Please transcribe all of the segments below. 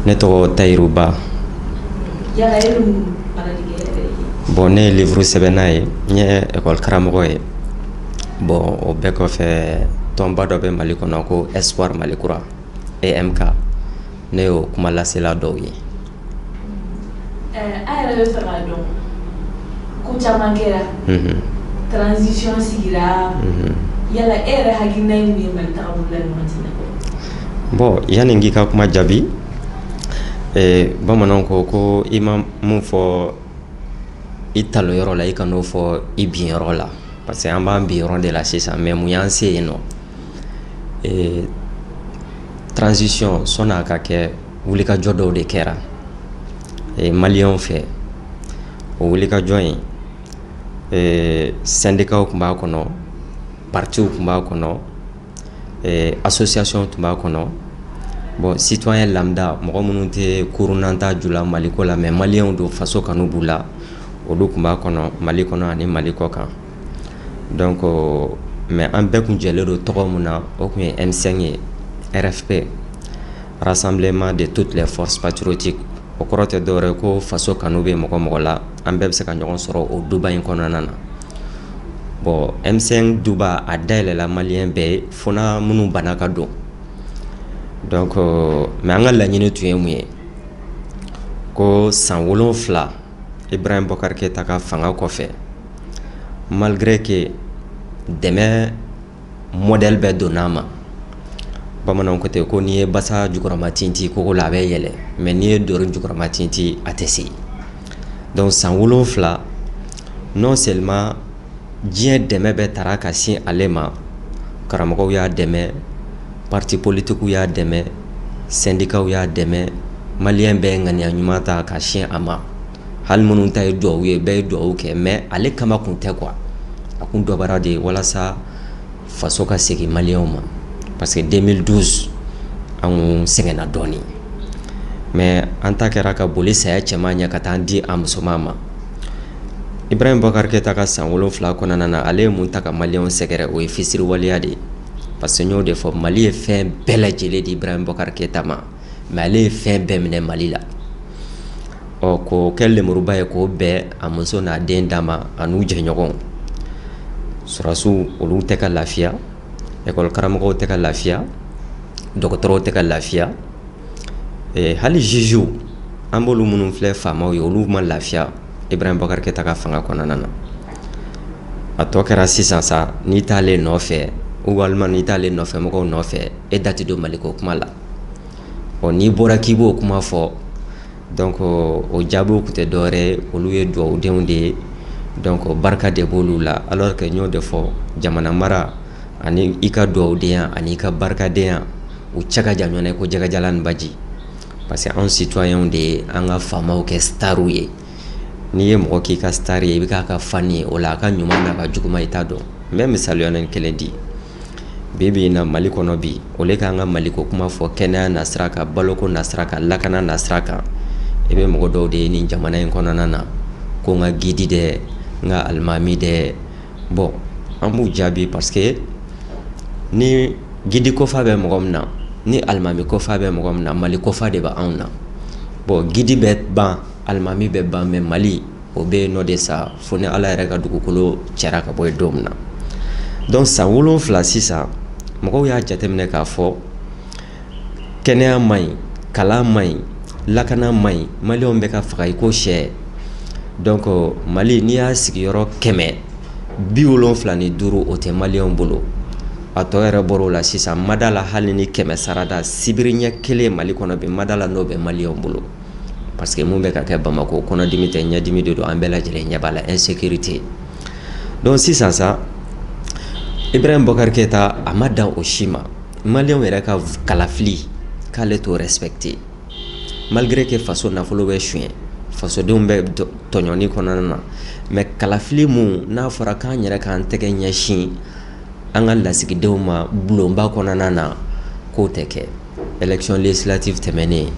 Ne tɔgɔ Tayiru Ba. Yala e bɛ mun baara de kɛ yɛrɛ ye? Bon, ne ye livre sɛbɛnna ye, n ye école karamɔgɔ ye. Bon, o bɛɛ kɔfɛ, tɔnba dɔ bɛ Mali kɔnɔ ko Espoir Mali Kura, EMK, ne y'o kuma lasela dɔw ye. An yɛrɛ bɛ fɛ k'a dɔn, ko caman kɛra, transition sigira, yala e yɛrɛ hakilina ye mun ye Mali tagabolo la nin waati in na? Bon, yanni n k'i ka kuma jaabi, bamananw ko ko i ma mun fɔ i talo yɔrɔ la, i kan'o fɔ i bin yɔrɔ la, parce que an b'an bin yɔrɔ de la sisan. Mais mun y'an se yen nɔ? Transition, sɔnni a ka kɛ, wulikajɔ dɔw de kɛra maliyɛnw fɛ. O wulikajɔ in, syndicats tun b'a kɔnɔ, partiw tun b'a kɔnɔ, association tun b'a kɔnɔ. Bon, citoyen lambda, mɔgɔ minnu tɛ kurunanta ju la Maliko la, mais maliyɛnw don, faso kanu b'u la, olu tun b'a kɔnɔ, Mali kɔnɔ ani Mali kɔ kan. Donc, mais an bɛɛ kun jɛlen don tɔgɔ mun na, o tun ye M5 ye, RFP, Rassemblement de toutes les forces patriotiques. O kɔrɔ tɛ dɔwɛrɛ ko faso kanu bɛ mɔgɔ mɔgɔ la, an bɛɛ bɛ se ka ɲɔgɔn sɔrɔ o duba in kɔnɔna na. Bon, M5 duba a dayɛlɛla maliyɛn bɛɛ ye, fo n'a minnu banna ka don. Donc, mais an ka laɲini tun ye mun ye? Ko san 7 Ibrahim Boubacar Keïta ka fanga kɔfɛ, malgré que dɛmɛ modèle bɛɛ donna a ma, bamananw ko ten ko n'i ye basa jukɔrɔma tinti kogo la, a bɛ yɛlɛ, mais n'i ye dori jukɔrɔma tinti, a tɛ se. Donc san 7, non seulement diɲɛ dɛmɛ bɛɛ taara ka sin ale ma, karamɔgɔw y'a dɛmɛ, parti politiques y'a dɛmɛ, syndicats y'a dɛmɛ, maliyɛn bɛɛ ye ŋaniya ɲuman ta ka sin a ma, hali minnu ta ye duwawu ye, bɛɛ ye duwawu kɛ, mais ale kama kun tɛ quoi. A kun dɔbara de walasa faso ka segin maliyɛnw ma, parce que 2012 an kun sɛgɛnna dɔɔni, mais an ta kɛra ka boli saya cɛman ɲɛ ka taa di a musoman ma. Ibrahim Boubacar Keïta ka san 7 kɔnɔna na, ale ye mun ta ka maliyɛnw sɛgɛrɛ? O ye fisiriwaleya de ye, parce que n y'o de fɔ, Mali ye fɛn bɛɛ lajɛlen di Ibrahim Boubacar Keïta ma, mais ale ye fɛn bɛɛ minɛ Mali la. Ɔ, k'o kɛ lemuruba ye, k'o bɛn a muso n'a den d'a ma, a n'u jɛɲɔgɔnw. Sɔrɔdasiw, olu tɛ ka lafiya, ekɔli karamɔgɔw tɛ ka lafiya, dɔgɔtɔrɔw tɛ ka lafiya, hali jugew, an b'olu minnu filɛ faamaw ye, olu ma lafiya Ibrahim Boubacar Keïta ka fanga kɔnɔna na. A tɔ kɛra sisan sa, n'i t'ale nɔfɛ walima n'i t'ale nɔfɛ mɔgɔw nɔfɛ, e da tɛ don Maliko kuma la. Ɔ, n'i bɔra k'i b'o kuma fɔ, donc o jaabiw tun tɛ dɔwɛrɛ ye, olu ye duwawudenw de ye, donc barika de b'olu la, alors que n y'o de fɔ, jamana mara ani i ka duwawudenya ani i ka barikadenya, u cɛ ka jan ɲɔgɔn na ko jɛgɛjalan ni baji, parce que anw citoyens de ye an ka faamaw kɛ starw ye. N'i ye mɔgɔ k'i ka star ye, i bɛ k'a ka fan ye, o la a ka ɲuman n'a ka juguman, i t'a dɔn. N bɛ misaliya kelen di. Bi bi in na, Mali kɔnɔ bi, o le k'an ka Maliko kuma fɔ, kɛnɛya nasira kan, baloko nasira kan, lakana nasira kan, i bɛ mɔgɔ dɔw de ye nin jamana in kɔnɔna na ko n ka guide dɛ, n ka alimami dɛ. Bon, an b'u jaabi, parce que ni guide kofa bɛ mɔgɔ min na, ni alimami kofa bɛ mɔgɔ min na, Mali kofa de bɛ anw na. Bon, guide bɛ ban, alimami bɛ ban, mais Mali o bɛ yen nɔ de sa, fo ni Ala yɛrɛ ka dugukolo cɛra ka bɔ yen don min na. Donc san 7 sisan, mɔgɔw y'a jateminɛ k'a fɔ kɛnɛya man ɲi, kalan man ɲi, lakana man ɲi, maliyɛnw bɛ ka faga i ko sɛ. Donc Mali, n'i y'a sigiyɔrɔ 100, 75, o tɛ maliyɛnw bolo. A tɔ yɛrɛ bɔr'o la sisan, mada la, hali ni 100 sarada sibiri ɲɛ kelen Mali kɔnɔ bi, mada la n'o bɛ maliyɛnw bolo, parce que mun bɛ ka kɛ Bamakɔ, kɔnɔdimi tɛ, ɲɛdimi de don, an bɛɛ lajɛlen ɲɛ b'a la, insécurité. Donc sisan sa, Ibrahim Boubacar Keïta a ma dan o si ma, maliyɛnw yɛrɛ ka kalafili, k'ale t'o respecté, malgré que faso nafolo bɛ suɲɛ, fasodenw bɛ tɔɲɔni kɔnɔna na, mais kalafili mun n'a fɔra k'an yɛrɛ k'an tɛgɛ ɲɛsin an ka lasigidenw ma bulonba kɔnɔna na, k'o tɛ kɛ. Élection législative tɛmɛnen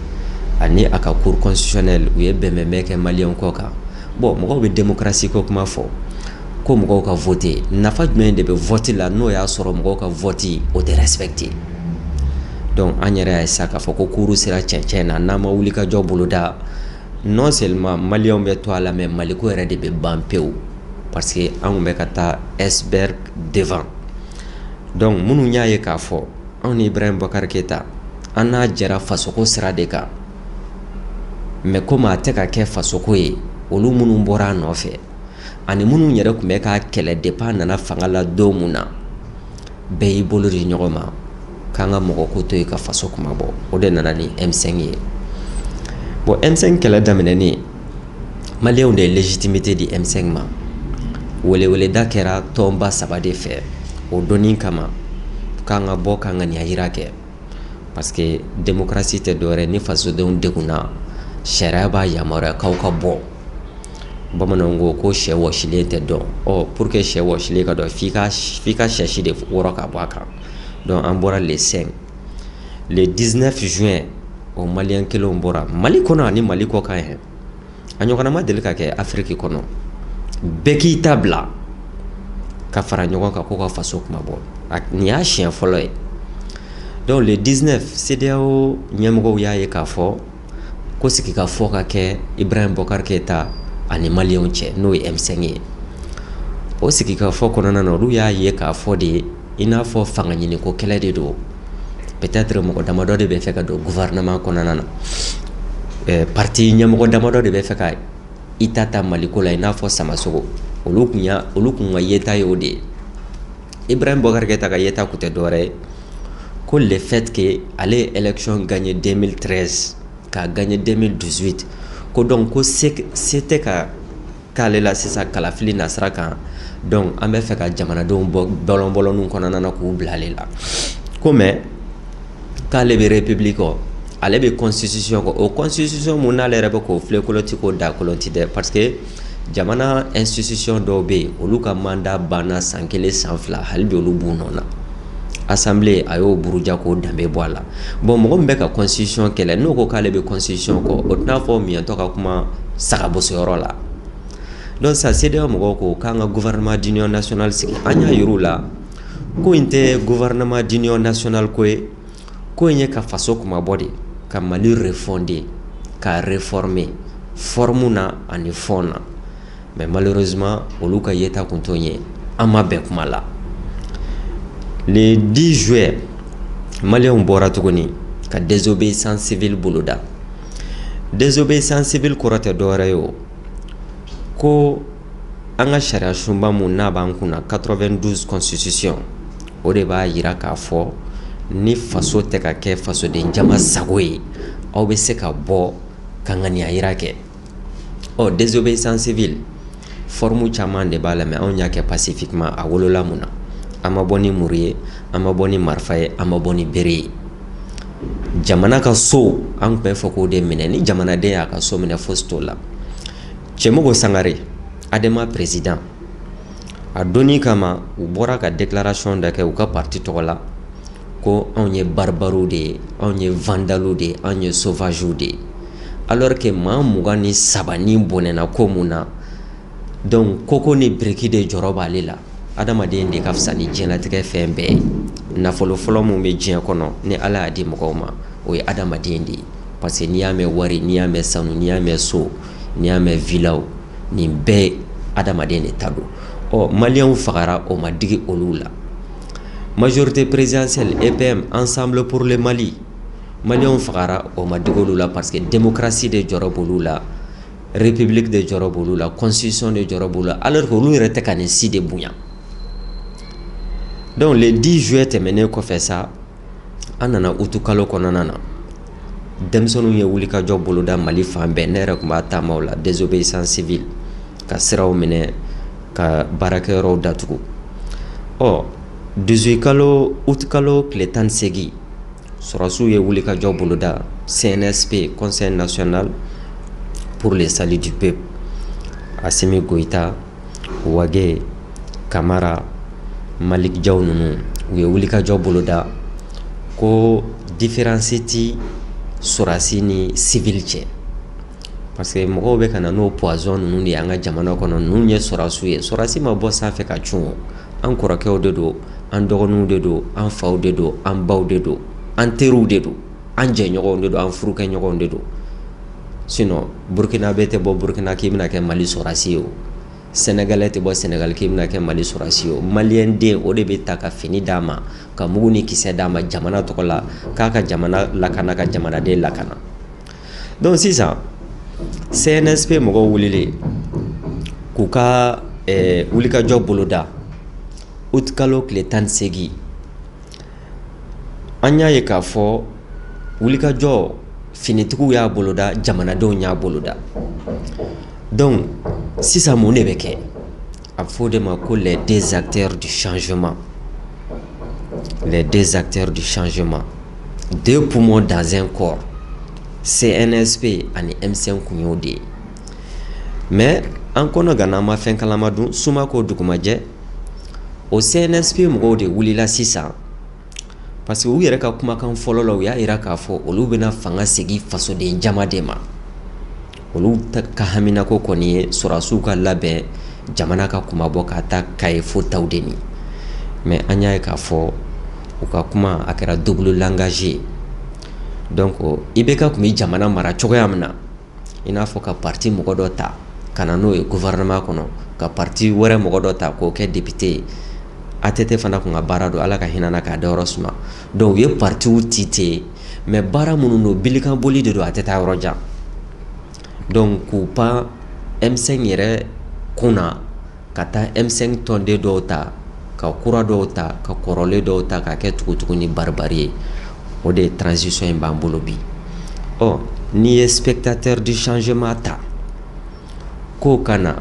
ani a ka cour constitutionnelle, u ye bɛnbɛnbɛn kɛ maliyɛnw kɔ kan. Bon, mɔgɔw bɛ démocratie ko kuma fɔ, ko mɔgɔw ka voter, nafa jumɛn de bɛ vote la n'o y'a sɔrɔ mɔgɔw ka vote o tɛ respecté? Donc an yɛrɛ y'a ye sa k'a fɔ ko kuru sera cɛncɛn na, n'an ma wuli ka jɔ boloda, non seulement maliyɛnw bɛ to a la, mais maliko yɛrɛ de bɛ ban pewu, parce que an kun bɛ ka taa iceberg devant. Donc minnu y'a ye k'a fɔ anw ni Ibrahim Boubacar Keïta, an n'a jɛra fasoko sira de kan, mais komi a tɛ ka kɛ fasoko ye, olu minnu bɔra a nɔfɛ ani minnu yɛrɛ tun bɛ k'a kɛlɛ depuis a nana fanga la don mun na, bɛɛ y'i bolo di ɲɔgɔn ma k'an ka mɔgɔ ko to yen ka faso kuma bɔ. O de nana ni M5 ye. Bon, M5 kɛlɛ daminɛnen, maliyɛnw de ye légitimité di M5 ma. Weleweleda kɛra tɔnba saba de fɛ o donni kama k'an ka bɔ k'an ka ŋaniya yira kɛ, parce que démocratie tɛ dɔwɛrɛ ni fasodenw degunna, sariya b'a yamaruya k'aw ka bɔ. Bamananw ko ko sɛ wɔsilen tɛ dɔn. Ɔ, pour que sɛ wɔsilen ka dɔn, f'i ka sɛsi de wɔrɔ ka bɔ a kan. Donc an bɔra le 5, le 19 juin, o maliyɛn kelenw bɔra Mali kɔnɔ ani Mali kɔ kan yɛrɛ. A ɲɔgɔnna ma deli ka kɛ Afiriki kɔnɔ, bɛɛ k'i ta bila ka fara ɲɔgɔn kan ko ka faso kuma bɔ. Nin y'a siɲɛ fɔlɔ ye. Donc le 19, CEDEAO ɲɛmɔgɔw y'a ye k'a fɔ ko sigikafɔ ka kɛ Ibrahim Boubacar Keïta ani maliyɛnw cɛ, n'o ye M5 ye. O sigikafɔ kɔnɔna na, olu y'a ye k'a fɔ de i n'a fɔ fanga ɲiniko kɛlɛ de don, peut-être mɔgɔ damadɔ de bɛ fɛ ka don gouvernement kɔnɔna na, parti ɲɛmɔgɔ damadɔ de bɛ fɛ ka i ta ta maliko la, i n'a fɔ Samasogo. Olu kun ka yeta ye o de ye. Ibrahim Boubacar Keïta ka yeta kun tɛ dɔwɛrɛ ye ko le fait que ale ye élection gagné 2013, k'a gagné 2018, ko donc ko se tɛ ka k'ale la sisan kalafili nasira kan. Donc an bɛ fɛ ka jamanadenw bɔ bɔlɔn-bɔlɔnninw kɔnɔna na k'u bila ale la, ko mais k'ale bɛ république kɔ, ale bɛ constitution kɔ. O constitution mun n'ale yɛrɛ bɛ k'o filɛ kolon ti k'o da kolon ti dɛ, parce que jamana institution dɔw bɛ yen, olu ka mandat banna san kelen, san 2, hali bi olu b'u nɔ na. Assemblée, a y'o buruja k'o danbe bɔ a la. Bon, mɔgɔ min bɛ ka constitution kɛlɛ, n'o ko k'ale bɛ constitution kɔ, o tɛna fɔ miyɛntɔ ka kuma sagabosoyɔrɔ la. Donc sa CEDEAO mɔgɔw ko k'an ka gouvernement d'union nationale sigi. An y'a yir'u la ko in tɛ gouvernement d'union nationale ko ye, ko in ye ka faso kumabɔ de, ka Mali refonder, ka réformer forme na ani fond na. Mais malheureusement, olu ka yeta kun t'o ye, an ma bɛn kuma la. Le 10 juillet, maliyɛnw bɔra tuguni ka désobéissance civile boloda. Désobéissance civile kɔrɔ tɛ dɔwɛrɛ ye o ko an ka sariya sunba mun n'a b'an kunna, 92 constitution, o de b'a yira k'a fɔ ni faso tɛ ka kɛ fasoden jama sago ye, aw bɛ se ka bɔ ka ŋaniya yira kɛ. Ɔ, désobéissance civile forme caman de b'a la, mais anw y'a kɛ pacifiquement. A wolola mun na? An ma bɔ ni muru ye, an ma bɔ ni marifa ye, an ma bɔ ni bere ye. Jamana ka so, an tun bɛ fɛ k'o de minɛ. Ni jamanaden y'a ka so minɛ, fosi t'o la. Cɛmɔgɔ Sangare, ADEMA président, a donni kama u bɔra ka déclaration dɔ kɛ u ka parti tɔgɔ la ko anw ye barbarew de ye, anw ye vandalew de ye, anw ye sauvagew de ye, alors que maa 23 ni bɔnɛna ko mun na. Donc koko ni biriki de jɔrɔ b'ale la. Adamaden de ka fisa ni diɲɛlatigɛ fɛn bɛɛ ye. Nafolo fɔlɔ mun bɛ diɲɛ kɔnɔ ni Ala y'a di mɔgɔw ma, o ye adamaden de ye, parce que n'i y'a mɛn wari, n'i y'a mɛn sanu, n'i y'a mɛn so, n'i y'a mɛn villaw, nin bɛɛ adamaden de ta don. Ɔ, maliyɛnw fagara, o ma digi olu la. Majorité présidentielle, EPM, Ensemble pour le Mali, maliyɛnw fagara, o ma digi olu la, parce que démocratie de jɔrɔ b'olu la, république de jɔrɔ b'olu la, constitution de jɔrɔ b'olu la, alors que olu yɛrɛ tɛ ka nin si de bonya. Donc le 10 juillet tɛmɛnen kɔfɛ sa, an nana août kalo kɔnɔna na, denmisɛnninw ye wulikajɔ boloda Mali fan bɛɛ. Ne yɛrɛ tun b'a taamaw la, désobéissance civile, ka siraw minɛ, ka baarakɛyɔrɔw datugu. Ɔ, 18 kalo, août kalo tile 18, sɔrɔsiw ye wulikajɔ boloda, CNSP, Conseil national pour le salut du peuple, Assimi Goïta, Wagué, Camara, Malick Diaw ninnu, u ye wulikajɔ boloda ko différence ti sɔrɔsi ni civil cɛ, parce que mɔgɔw bɛ ka na n'o poison ninnu de ye an ka jamana kɔnɔ. Ninnu ye sɔrɔsiw ye, sɔrɔsi ma bɔ sanfɛ ka cun o. An kɔrɔkɛw de don, an dɔgɔninw de don, an faw de don, an baw de don. An teriw de don, an jɛɲɔgɔnw de don, an furukɛɲɔgɔnw de don. Sinon Burkinabé tɛ bɔ Burkina k'i bɛna kɛ Mali sɔrɔdasi ye, o Sénégalais tɛ bɔ Sénégal k'i bɛna kɛ Mali sɔrɔdasi ye. O Malien den, o de bɛ ta ka fini d'a ma, ka mugu ni kisɛ d'a ma jamana tɔgɔ la, k'a ka jamana lakana, ka jamanaden lakana. Donc sisan CNSP mɔgɔw wulilen k'u ka wulikajɔ boloda août kalo tile 18, an y'a ye k'a fɔ wulikajɔ finitigiw y'a boloda, jamanadenw y'a boloda. Donc sisan mun de bɛ kɛ? A bɛ fɔ o de ma ko les deux acteurs du changement, les deux acteurs du changement, deux poumons dans un corps. CNSP ani M5 kun y'o de ye. Mais an kɔnɔ gana, an ma fɛn kalama dun, suma ko dugumajɛ. O CNSP mɔgɔw de wulila sisan, parce que u yɛrɛ ka kumakan fɔlɔ la, u y'a yira k'a fɔ olu bɛna fanga segin fasoden jama de ma. Olu ka haminako kɔni ye sɔrɔdasiw ka labɛn, jamana ka kumabɔ ka taa Kaye fo Tawudeni. Mais an y'a ye k'a fɔ u ka kuma a kɛra double langage ye. Donc IBK tun bɛ jamana mara cogoya min na, i n'a fɔ ka parti mɔgɔ dɔ ta ka na n'o ye gouvernement kɔnɔ, ka parti wɛrɛ mɔgɔ dɔ ta k'o kɛ député ye, ATT fana tun ka baara don, Ala ka hinɛ na k'a dayɔrɔ suma. Donc u ye partiw ci ten, mais baara minnu don, bilikan boli de don, a tɛ taa yɔrɔ jan. Donc k'u pan M5 yɛrɛ kunna ka taa M5 tɔnden dɔw ta, ka kura dɔw ta, ka kɔrɔlen dɔw ta, k'a kɛ tugutugu ni baribari ye, o de ye transition in b'an bolo bi. Ɔ n'i ye spectateur du changement ta k'o ka na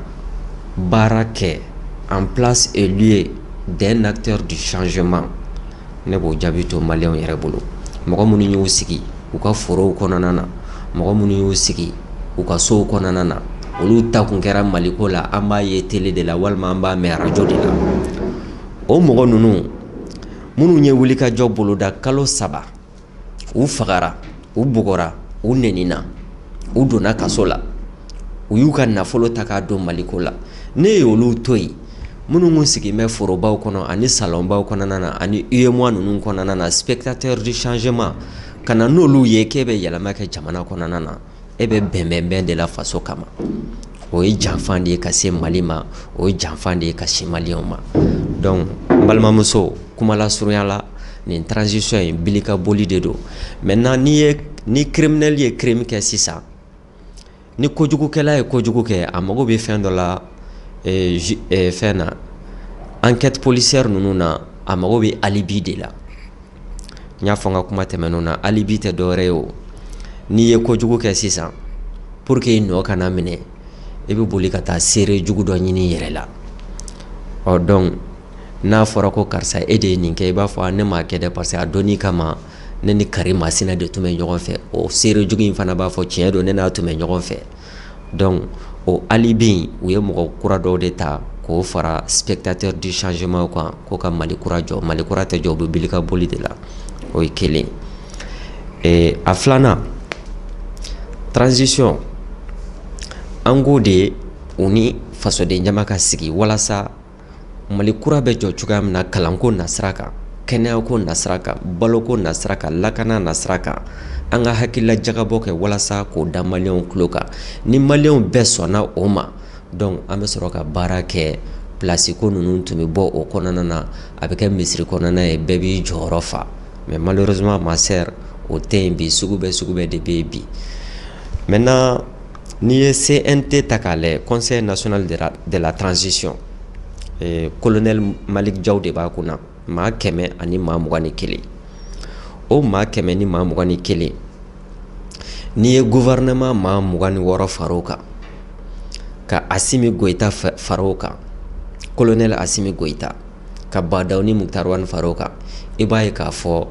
baara kɛ en place et lieu d'un acteur du changement, ne b'o jaabi to Maliyɛnw yɛrɛ bolo. Mɔgɔ minnu y'u sigi u ka forow kɔnɔna na, mɔgɔ minnu y'u sigi u ka sow kɔnɔna na, olu ta kun kɛra Maliko la, an b'a ye télé de la walima an b'a mɛn arajo de la. O mɔgɔ ninnu minnu ye wulikajɔ boloda kalo 3, u fagara, u bugɔra, u nɛnina, u donna kaso la, u y'u ka nafolo ta k'a don Maliko la, ne ye olu to yen. Minnu kun sigilen bɛ forobaw kɔnɔ ani salonbaw kɔnɔna na ani UEMOA ninnu kɔnɔna na, spectateur du changement, ka na n'olu ye k'e bɛ yɛlɛma kɛ jamana kɔnɔna na, e bɛ bɛnbɛnbɛn de la faso kama, o ye janfan de ye ka se Mali ma, o ye janfan de ye ka se Maliyɛnw ma. Donc n balimamuso, kuma lasurunya la, nin transition in bilika boli de don. Maintenant n'i ye ni criminel ye crime kɛ sisan, ni kojugukɛla ye kojugu kɛ, a mago bɛ fɛn dɔ la, fɛn na, enquête policière ninnu na, a mago bɛ alibi de la. N y'a fɔ n ka kuma tɛmɛnenw na, alibi tɛ dɔwɛrɛ ye o. N'i ye kojugu kɛ sisan, pour que i nɔ kana minɛ, i bɛ boli ka taa seere jugu dɔ ɲini i yɛrɛ la. Ɔ donc n'a fɔra ko karisa, e de ye nin kɛ, i b'a fɔ ne m'a kɛ dɛ, parce que a dɔnni kama ne ni kari masina de tun bɛ ɲɔgɔn fɛ. O seere jugu in fana b'a fɔ tiɲɛ don, ne n'a tun bɛ ɲɔgɔn fɛ. Donc o alibi, u ye mɔgɔ kura dɔw de ta k'o fara spectateur du changement kan ko ka Mali kura jɔ. Mali kura tɛ jɔ, u bɛ bilika boli de la. O ye kelen. A filanan, transition, an k'o de u ni fasoden jama ka sigi walasa Mali kura bɛ jɔ cogoya min na, kalanko nasira kan, kɛnɛyako nasira kan, baloko nasira kan, lakana nasira kan, an ka hakilila jagabɔ kɛ walasa k'o da Maliyɛnw tulo kan. Ni Maliyɛnw bɛɛ sɔnna o ma, donc an bɛ sɔrɔ ka baara kɛ. Place ko ninnu tun bɛ bɔ o kɔnɔna na, a bɛ kɛ misiri kɔnɔna ye, bɛɛ b'i jɔyɔrɔ fa. Mais malheureusement, ma sœur, o tɛ yen bi. Sugu bɛɛ sugu bɛɛ de bɛ yen bi. Maintenant n'i ye CNT ta k'a lajɛ, Conseil national de la transition, colonel Malick Diaw de b'a kunna, maa 121. O maa 121, n'i ye gouvernement maa 26 far'o kan, ka Assimi Goïta far'o kan, colonel Assimi Goïta, ka Bah N'Daw ni Moctar Ouane far'o kan, i b'a ye k'a fɔ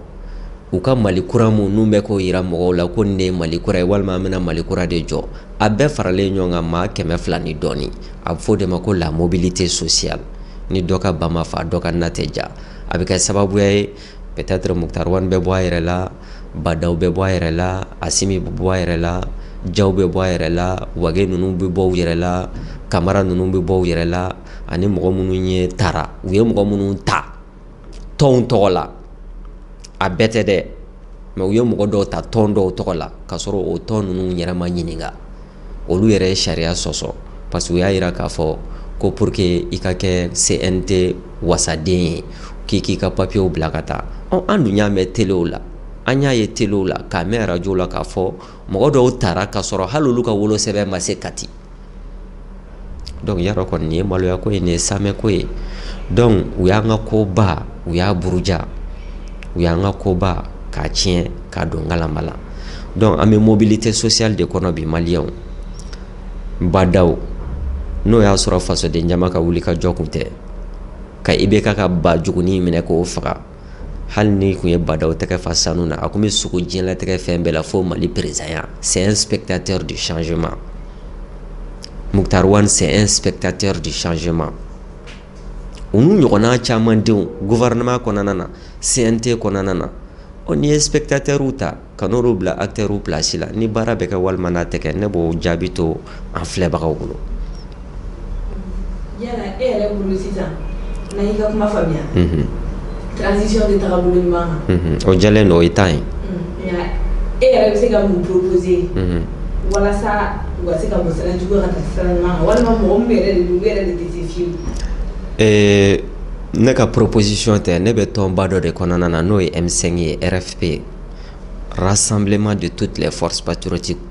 u ka Mali kura mun n'u bɛ k'o yira mɔgɔw la ko nin de ye Mali kura ye, walima an bɛna Mali kura de jɔ, a bɛɛ faralen ɲɔgɔn kan maa 200 ni dɔɔnin. A bɛ fɔ o de ma ko la mobilité sociale. Ni dɔ ka ba ma fa, dɔ ka na tɛ ja. A bɛ kɛ sababuya ye, peut-être Moctar Ouane bɛ bɔ a yɛrɛ la, Bah N'Daw bɛ bɔ a yɛrɛ la, Assimi bɛ bɔ a yɛrɛ la, Diaw bɛ bɔ a yɛrɛ la, Wagué ninnu bɛ bɔ u yɛrɛ la, Camara ninnu bɛ bɔ u yɛrɛ la, ani mɔgɔ minnu ye tara, u ye mɔgɔ minnu ta tɔnw tɔgɔ la, a bɛɛ tɛ dɛ. Mais u ye mɔgɔ dɔw ta tɔn dɔw tɔgɔ la k'a sɔrɔ o tɔn ninnu yɛrɛ ma ɲininka. Olu yɛrɛ ye sariya sɔsɔ, parce que u y'a yira k'a fɔ ko pour que i ka kɛ CNT wasaden ye, k'i k'i ka papiyew bila ka taa. Ɔ, an dun y'a mɛn telew la, an y'a ye telew la, k'a mɛn arajow la, k'a fɔ mɔgɔ dɔw taara k'a sɔrɔ hali olu ka wolosɛbɛn ma se Kati. Donc yarɔ kɔni, nin ye maloya ko ye, nin ye samɛ ko ye. Donc u y'an ka koba, u y'a buruja, u y'an ka koba k'a tiɲɛ, k'a don galama la. Donc an bɛ mobilité sociale de kɔnɔ bi. Maliyɛnw badaw, n'o y'a sɔrɔ fasoden jama ka wuli ka jɔ kun tɛ ka IBK ka ba jugunin minɛ k'o faga, hali ni kun ye badaw tɛgɛ fa sanu na, a kun bɛ sogo diɲɛlatigɛ fɛn bɛɛ la fo Mali président. C'est un spectateur du changement. Moctar Ouane, c'est un spectateur du changement. U n'u ɲɔgɔnna caman denw gouvernement kɔnɔna na, CNT kɔnɔna na. Ɔ, n'i ye spectateur ta ka n'olu bila acteur place la, ni baara bɛ kɛ walima n'a tɛ kɛ, ne b'o jaabi to an filɛbagaw bolo. Yala e yɛrɛ bolo sisan, n'an y'i ka kuma faamuya, transition tɛ tagabolo ɲuman kan? O jɛlen don, o ye tan ye. Nka e yɛrɛ bɛ se ka mun proposer walasa u ka se ka bɔ sira jugu ka taa sira ɲuman kan, walima mɔgɔ min yɛrɛ de don, u yɛrɛ de tɛ se fiyewu? Ne ka proposition tɛ. Ne bɛ tɔnba dɔ de kɔnɔna na, n'o ye M5 ye, RFP, Rassemblement de toutes les forces patriotiques.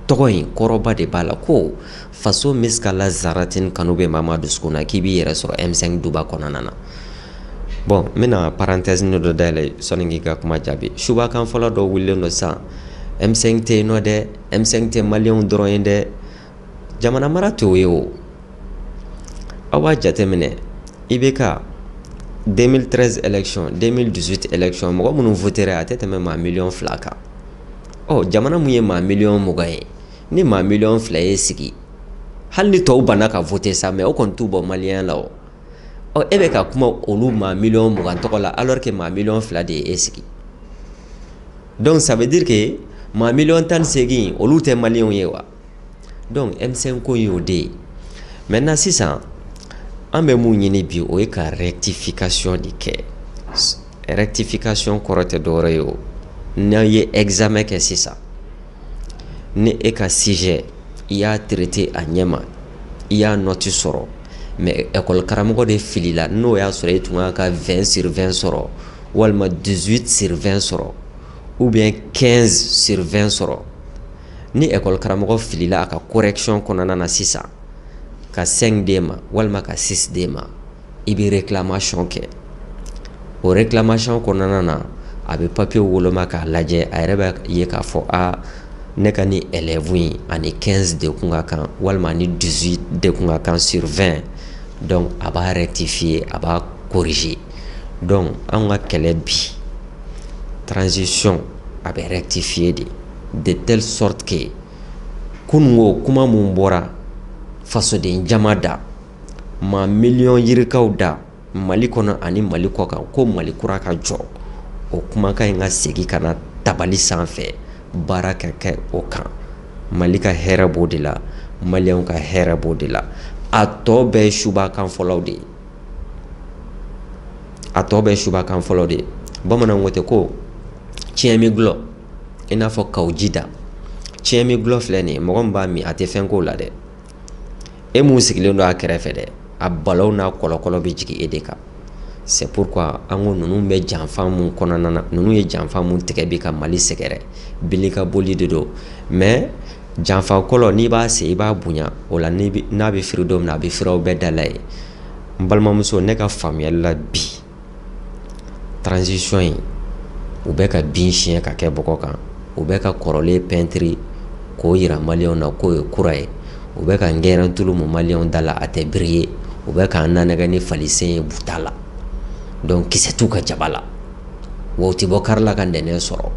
Tɔgɔ in kɔrɔba de b'a la, ko faso miskala zaratin kanu bɛ maa maa dusukun na, k'i b'i yɛrɛ sɔrɔ M5 duba kɔnɔna na. Bon, n bɛna parenthèse dɔ dayɛlɛ sɔnni k'i ka kuma jaabi. Subakan fɔlɔ dɔ wulilen don sisan: M5 tɛ yen nɔ dɛ, M5 tɛ maliyɛnw dɔrɔn ye dɛ. Jamana mara t'o ye o. Aw b'a jateminɛ, IBK 2013 élection, 2018 élection, mɔgɔ minnu votera, a tɛ tɛmɛ maa 2 miliyɔn kan. Ɔ, jamana mun ye maa 20 miliyɔn ye, ni maa 2 miliyɔn ye sigi, hali ni tɔw banna ka voter sa, mais o kɔni t'u bɔ maliyɛn la. O ɔ, e bɛ ka kuma olu maa 20 miliyɔn tɔgɔ la, alors que maa 2 miliyɔn de ye e sigi. Donc ça veut dire que maa 18 miliyɔn, olu tɛ maliyɛnw ye wa? Donc M5 ko y'o de ye. Maintenant sisan, an bɛ mun ɲini bi? O ye ka rectification de kɛ. Rectification kɔrɔ tɛ dɔwɛrɛ ye o, n'aw ye examen kɛ sisan, ni e ka sujet, i y'a traité a ɲɛ ma, i y'a note sɔrɔ, mais école karamɔgɔ de filila, n'o y'a sɔrɔ e tun kan ka 20 sur 20 sɔrɔ, walima 18 sur 20 sɔrɔ, ou bien 15 sur 20 sɔrɔ, ni école karamɔgɔ filila a ka correction kɔnɔna na sisan ka 5 d'e ma walima ka 6 d'e ma, i bɛ réclamation kɛ. O réclamation kɔnɔna na, a bɛ papier woloma k'a lajɛ, a yɛrɛ bɛ ye k'a fɔ a ne ka ni élève in ani 15 de kun ka kan, walima ani 18 de kun ka kan sur 20. Donc a b'a rectifier, a b'a corriger. Donc anw ka kɛlɛ bi, transition a bɛ rectifier de telle sorte que kununko kuma mun bɔra fasoden jama da, maa miliyɔn yirikaw da Mali kɔnɔ ani Mali kɔ kan, ko Mali kura ka jɔ, o kumakan in ka segin ka na tabali sanfɛ, baara ka kɛ o kan. Mali ka hɛrɛ b'o de la, maliyɛnw ka hɛrɛ b'o de la. A tɔ bɛɛ ye subakan fɔlɔw de ye, a tɔ bɛɛ ye subakan fɔlɔ de ye. Bamananw ko ten ko tiɲɛ mi gulɔ i n'a fɔ kaw ji da. Tiɲɛ mi gulɔ filɛ nin ye, mɔgɔ min b'a min, a tɛ fɛn k'o la dɛ. E mun sigilen don a kɛrɛfɛ dɛ, a balaw n'a kɔlɔkɔlɔ bɛ jigin e de kan. C'est pourquoi an ko ninnu bɛ janfa mun kɔnɔna na, ninnu ye janfa mun tigɛ bi ka Mali sɛgɛrɛ, bili ka boli de don. Mais janfa kɔlɔ, n'i b'a sen, i b'a bonya o la, n'a bɛ firi don min na, a bɛ firi aw bɛɛ da la ye. N balimamuso, ne ka faamuyali la bi, transition in, u bɛ ka bin siɲɛ ka kɛ bɔgɔ kan, u bɛ ka kɔrɔlen pɛntiri k'o yira maliyɛnw na k'o ye kura ye, u bɛ ka ngɛrɛn tulu mun maliyɛnw da la, a tɛ biri ye, u bɛ k'an nanɛgɛ ni falisen ye buta la. Donc kisɛ t'u ka jaba la, wa u tɛ bɔ kari la ka nɛnɛ sɔrɔ.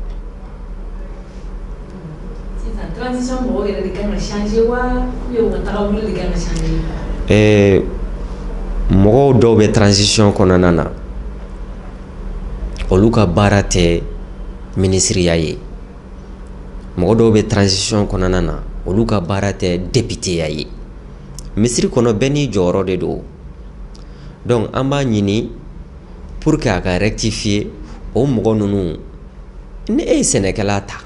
Sisan, transition mɔgɔw yɛrɛ de kan ka changer wa, ou bien u ka tagabolo de kan ka changer? Mɔgɔw dɔw bɛ transition kɔnɔna na, olu ka baara tɛ minisiriya ye. Mɔgɔ dɔw bɛ transition kɔnɔna na, olu ka baara tɛ députéya ye. Misiri kɔnɔ, bɛɛ n'i jɔyɔrɔ de don. Donc an b'a ɲini pour que a ka rectifier, o mɔgɔ ninnu Ni e ye sɛnɛkɛla ta,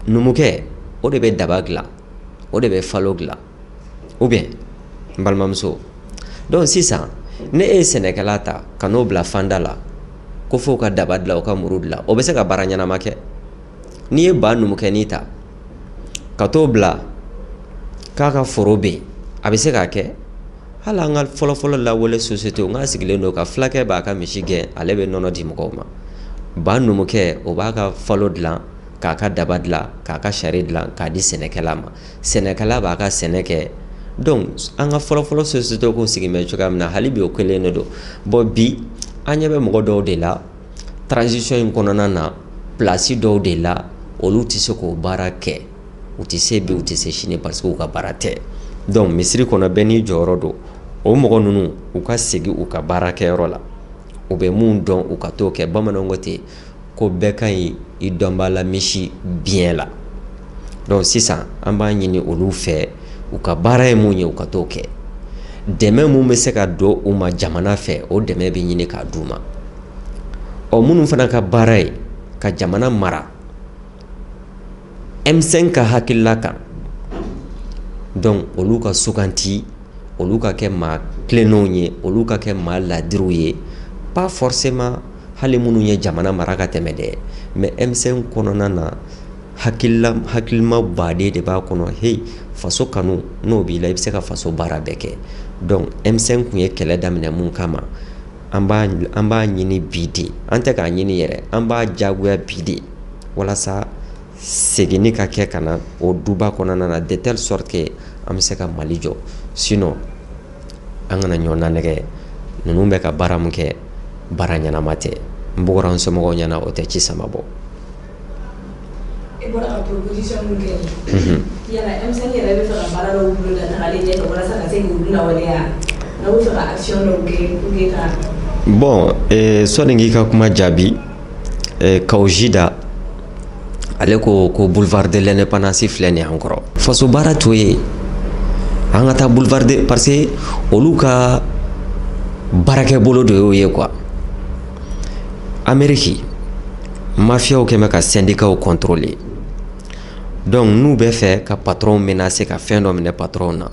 numukɛ o de bɛ daba dilan, o de bɛ falo dilan, ou bien n balimamuso. Donc sisan ni e ye sɛnɛkɛla ta ka n'o bila fanda la ko f'o ka daba dilan, o ka muru dilan, o bɛ se ka baara ɲɛnama kɛ? N'i ye ba numukɛnin ta ka t'o bila k'a ka foro ben, a bɛ se k'a kɛ? Hali an ka fɔlɔfɔlɔ lawale société, n k'a sigilen don ka fulakɛ b'a ka misi gɛn, ale bɛ nɔnɔ di mɔgɔw ma. Ba numukɛ o b'a ka falo dilan, k'a ka daba dilan, k'a ka sari dilan, k'a di sɛnɛkɛla ma. Sɛnɛkɛla b'a ka sɛnɛ kɛ. Donc an ka fɔlɔfɔlɔ société kun sigilen bɛ cogoya min na, hali bi o kelen de don. Bon, bi an ɲɛ bɛ mɔgɔ dɔw de la transition in kɔnɔna na, place dɔw de la, olu tɛ se k'o baara kɛ. U tɛ se bi, u tɛ se sini, parce que u ka baara tɛ. Donc misiri kɔnɔ, bɛɛ n'i jɔyɔrɔ don. O mɔgɔ ninnu, u ka segin u ka baarakɛyɔrɔ la, u bɛ mun dɔn, u ka t'o kɛ. Bamananw ko ten ko bɛɛ ka ɲi i dɔnbaa la misi biɲɛ la. Donc sisan an b'a ɲini olu fɛ, u ka baara ye mun ye, u ka t'o kɛ. Dɛmɛ mun bɛ se ka don u ma jamana fɛ, o dɛmɛ bɛ ɲini k'a d'u ma. Ɔ, minnu fana ka baara ye ka jamana mara M5 ka hakilila kan, donc olu ka suganti, olu ka kɛ maa tilennenw ye, olu ka kɛ maa ladiriw ye. Pas forcément hali minnu ye jamana mara ka tɛmɛ dɛ, mais M5 kɔnɔna na, hakilila hakilima baden de b'a kɔnɔ. Hey, faso kanu n'o b'i la, i bɛ se ka faso baara bɛɛ kɛ. Donc M5 kun ye kɛlɛ daminɛ mun kama, an b'a ɲini bi de, an tɛ k'a ɲini yɛrɛ, an b'a jagoya bi de, walasa seginni ka kɛ ka na o duba kɔnɔna na, de telle sorte que an bɛ se ka Mali jɔ. Sinon an kana ɲɔgɔn nanɛgɛ. Ninnu bɛ ka baara mun kɛ, baara ɲɛnama tɛ. N bɔgɔra n somɔgɔw ɲɛna, o tɛ ci sama bɔ. E bɔra ka proposition mun kɛ nin, yala M5 yɛrɛ bɛ fɛ ka baara dɔw bolo da tagalen ɲɛfɛ walasa ka se k'olu lawaleya, n'aw bɛ fɛ ka action dɔw kɛ pour que ka Bon, sɔnni k'i ka kuma jaabi, Kaou Jida ale ko ko boulevard de l'Indépendance filɛ nin ye an kɔrɔ. Faso baara t'o ye an ka taa boulevard de, parce que olu ka baarakɛbolo de y'o ye quoi. Amérique mafiyaw kɛn bɛ ka syndicats contrôler. Donc n'u bɛ fɛ ka patron menacer, ka fɛn dɔ minɛ patron na,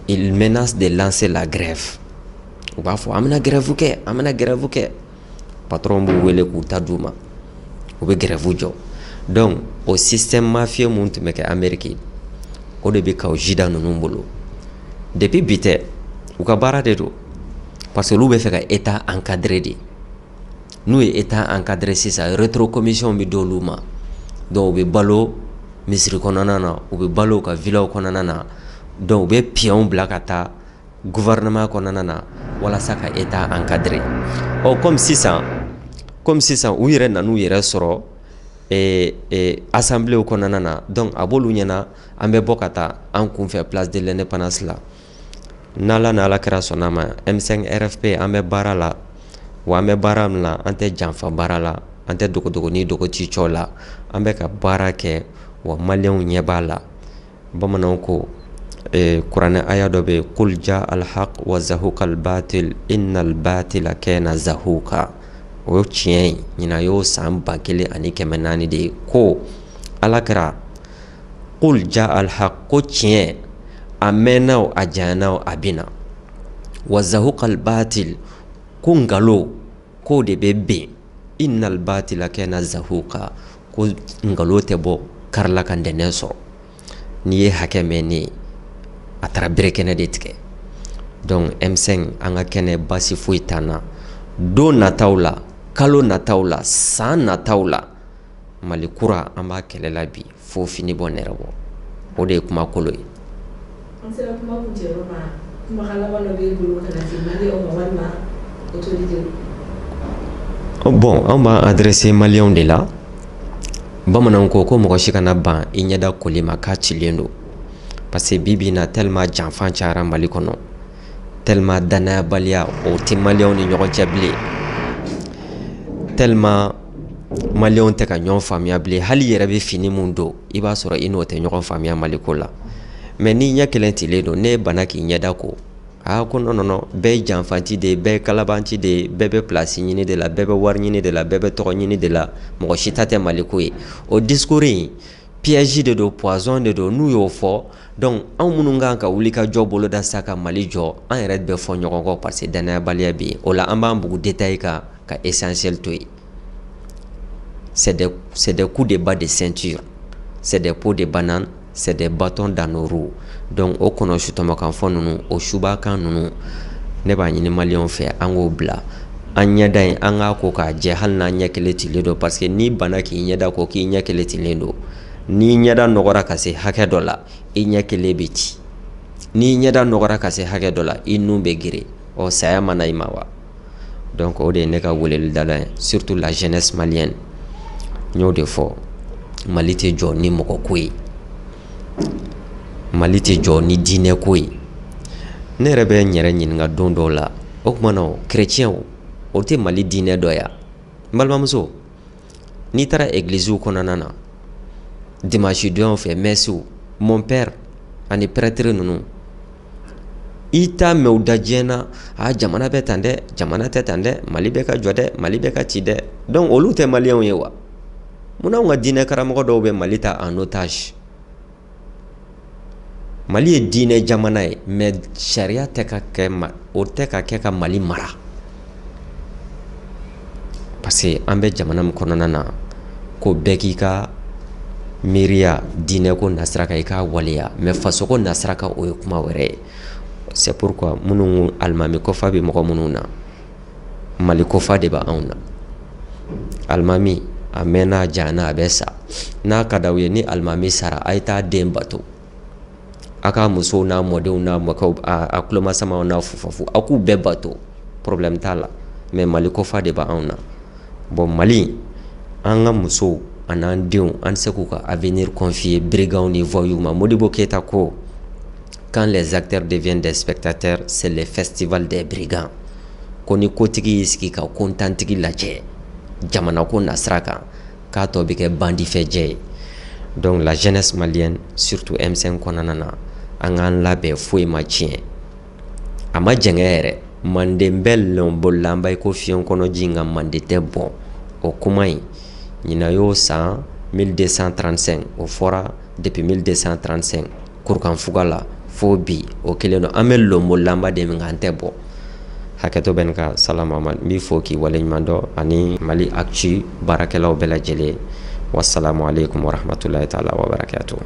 ils menacent de lancer la grève. U b'a fɔ an bɛna grève kɛ, an bɛna grève kɛ. Patron b'u wele k'u ta d'u ma, u bɛ grève jɔ. Donc o système mafieux mun tun bɛ kɛ Amérique, o de bɛ Kaou Jida ninnu bolo depuis bi tɛ. U ka baara de don, parce que olu bɛ fɛ ka état encadrer de. N'u ye état encadrer sisan, rétrocommission bɛ d'olu ma. Donc u bɛ balo misiri kɔnɔna na, u bɛ balo u ka villaw kɔnɔna na. Donc u bɛ pions bila ka taa gouvernement kɔnɔna na walasa ka état encadrer. Ɔ, comme sisan u yɛrɛ nan'u yɛrɛ sɔrɔ assemblée kɔnɔna na, donc a b'olu ɲɛna an bɛ bɔ ka taa an kunfɛ place de l'Indépendance la. N'Ala ni Ala kɛra sɔnna ma, M5 RFP, an bɛ baara la. Wa an bɛ baara min na, an tɛ janfa baara la, an tɛ dogodogo dogo ci cɔ la. An bɛ ka baara kɛ, wa maliyɛnw ɲɛ b'a la. Bamananw ko kuranɛ aya dɔ bɛ yen: قل جاء الحق وزهق الباطل إن الباطل كان زهوقا. O ye tiɲɛ ye. Ɲinan y'o san 1400 de ye ko Ala kɛra قل جاء الحق, ko tiɲɛ a mɛnna o, a janyana o, a bɛ na. وزهق الباطل, ko nkalon k'o de bɛ ben. إن الباطل كان زهوقا, ko nkalon tɛ bɔ karila ka ntɛnɛn sɔrɔ. N'i ye hakɛ mɛn ne ye, a taara bere kɛnɛ de tigɛ. Donc M5, an ka kɛnɛ, basi foyi t'an na. Don nataw la, kalo nataw la, san nataw la, Mali kura, an b'a kɛlɛ la bi fo fini bɔ nɛrɛ bɔ. O de ye kuma kolo ye. An sera kuma kuncɛyɔrɔ ma. Kumakan laban dɔ b'e bolo ka na se maliyɛnw ma walima autorité? Bon, an b'an adresser maliyɛnw de la. Bamananw ko ko mɔgɔ si kana ban i ɲɛda koli ma k'a cilen don, parce que bi bi in na, tellement janfa cayara Mali kɔnɔ, tellement danayabaliya o tɛ maliyɛnw ni ɲɔgɔn cɛ bilen, tellement maliyɛnw tɛ ka ɲɔgɔn faamuya bilen. Hali i yɛrɛ bɛ fini mun don, i b'a sɔrɔ i n'o tɛ ɲɔgɔn faamuya Maliko la. Mais n'i ɲɛ kelen tilen don, n'e bana k'i ɲɛda ko, Aa, ko non, non, non, bɛɛ ye janfanti de ye, bɛɛ ye kalabanci de ye, bɛɛ bɛ place ɲini de la, bɛɛ bɛ wari ɲini de la, bɛɛ bɛ tɔgɔ ɲini de la, mɔgɔ si ta tɛ Maliko ye. O discours in, piège de don, poison de don. N'u y'o fɔ, donc anw minnu kan ka wuli ka jɔ boloda sa ka Mali jɔ, an yɛrɛ bɛ fɔ ɲɔgɔn kɔ, parce que danayabaliya bɛ yen. O la, an b'an bugu détail kan ka essentiel to yen. C'est des coups de bas de ceinture, c'est des peaux de banane, c'est des bâtons dans nos roues. Donc o kɔnɔ sutɔmɔkan fɔ ninnu, o subakan ninnu, ne b'a ɲini Maliyɛnw fɛ, an k'o bila an ɲɛda in, an k'a ko k'a jɛ, hali n'an ɲɛ kelen cilen don, parce que n'i bana k'i ɲɛda ko k'i ɲɛ kelen cilen don, n'i ɲɛda nɔgɔra ka se hakɛ dɔ la, i ɲɛ kelen bɛ ci. N'i ɲɛda nɔgɔra ka se hakɛ dɔ la, i nun bɛ geren. Ɔ, saya mana i ma wa? Donc o de ye ne ka welelidala ye, surtout la jeunesse malienne. N y'o de fɔ, Mali tɛ jɔ ni mɔgɔ ko ye, Mali tɛ jɔ ni diinɛ ko ye. Ne yɛrɛ bɛ n yɛrɛ ɲininka don dɔw la, o tuma na, chrétien o tɛ Mali diinɛ dɔ ya? N balimamuso, n'i taara église kɔnɔna na dimanche donyaw fɛ, messew, mon père ani prêtre ninnu, i t'a mɛn u da diɲɛ na: a jamana bɛ tan dɛ, jamana tɛ tan dɛ, Mali bɛ ka jɔ dɛ, Mali bɛ ka ci dɛ. Donc olu tɛ Maliyɛnw ye wa? Munna anw ka diinɛ karamɔgɔ dɔw bɛ Mali ta en otage? Mali ye diinɛ jamana ye, mais sariya tɛ ka kɛ, o tɛ ka kɛ ka Mali mara, parce que an bɛ jamana min kɔnɔna na, ko bɛɛ k'i ka miiriya diinɛko nasira kan, i k'a waleya, mais fasoko nasira kan, o ye kuma wɛrɛ ye. C'est pourquoi minnu alimami kɔfa bɛ mɔgɔ minnu na, Mali kɔfa de bɛ anw na. Alimami a mɛnna, a janyana, a bɛ sa. N'a ka d'aw ye, ni alimami sara, a ye taa den bato, a ka musow n'a mɔdenw n'a mɔkɛw, a kulomasamaw n'a fufafu, a k'u bɛɛ bato, problème t'a la. Mais Mali kɔfa de bɛ anw na. Bon, Mali, an ka musow an'an denw, an tɛ se k'u ka avenir confier brigands ni voyous ma. Modibo Keyita ko: quand les acteurs deviennent des spectateurs, c'est le festival des brigands. Ko ni kotigi y'i sigi ka kontantigi lajɛ jamana ko nasira kan, k'a tɔ bɛ kɛ bandifɛjɛ ye. Donc la jeunesse malienne, surtout M5 kɔnɔna na, an k'an labɛn. Foyi ma tiɲɛ, a ma jɛngɛ yɛrɛ. Manden bɛ lɔnbolilanba i ko fiɲɛ kɔnɔji, nka manden tɛ bɔn. O kuma in, ɲinan y'o san 1235, o fɔra depuis 1235 kurukanfuga la fo bi, o kelen don. An bɛ lɔnbolilanba de min, an tɛ bɔ. Hakɛto bɛ nin ka. Salama, n b'i fo k'i waleɲuman dɔn, ani Mali Actu baarakɛlaw bɛɛ lajɛlen. Wasalamu aleykum warahmatulahi taala wabarakatuh.